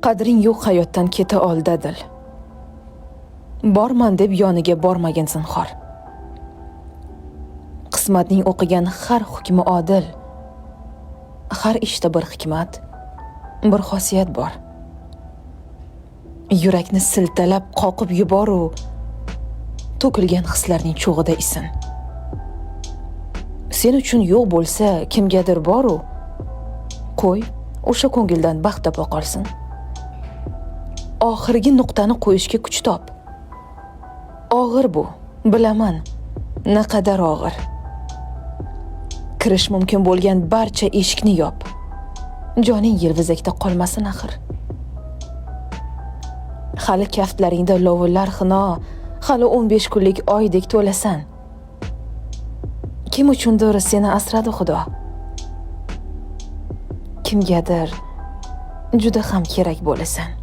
Qadring yo'q hayotdan keta ol dadil. Borman deb yoniga bormagin zinhor. Qismatning o'qigan har hukmi odil. Har ishda bir hikmat, bir xosiyat bor. Yurakni siltalab qoqib yuboru to'kilgan hislarning cho'g'ida isin. Sen uchun yo'q bo'lsa, kimgadir boru. Qo'y, o'sha ko'ngildan baxt topa qolsin. Oxirgi nuqtani qo'yishga kuch top. Og'ir bu, bilaman, naqadar og'ir. Kirish mumkin bo'lgan barcha eshikni yop. Joning yelvizakda qolmasin axir. Hali kaftlaringda lovullar xino, hali 15 kunlik oydek to'lasan. Kim uchundir seni asradi Xudo. Kimgadir juda ham kerak bo'lasan.